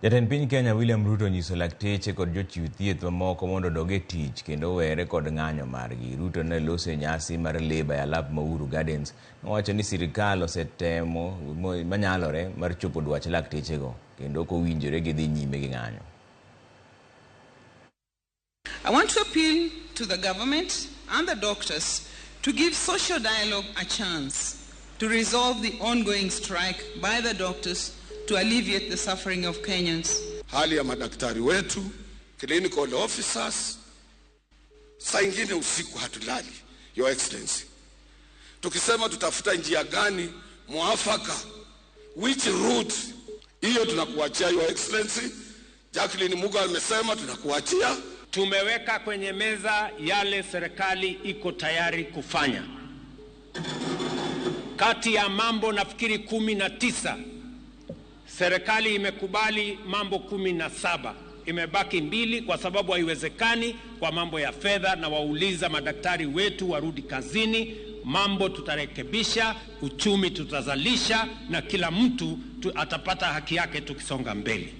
Jatend piny Kenya William Ruto onyiso lakteche kod jochiw thieth mamoko mondo odog e tich kendo owere kod ng'anyo margi. Ruto ne loso e nyasi mar Labour e alap ma Uhuru Gardens. Nowacho ni sirikal osetemo manyalore mar chopo dwach laktechego kendo ok owinjore gidhi nyime gi ng'anyo. I want to appeal to the government and the doctors to give social dialogue a chance to resolve the ongoing strike by the doctors to alleviate the suffering of Kenyans. Hali ya madaktari wetu, clinical officers, saa ingine usiku hatulali, Your Excellency. Tukisema tutafuta njia gani mwafaka, which route, hiyo tunakuachia Your Excellency. Jacqueline Mugo amesema tunakuachia. Tumeweka kwenye meza yale serikali iko tayari kufanya. Kati ya mambo nafikiri 19, serikali imekubali mambo 17, imebaki 2 kwa sababu haiwezekani kwa mambo ya fedha, na wauliza madaktari wetu warudi kazini. Mambo tutarekebisha, uchumi tutazalisha, na kila mtu atapata haki yake tukisonga mbele.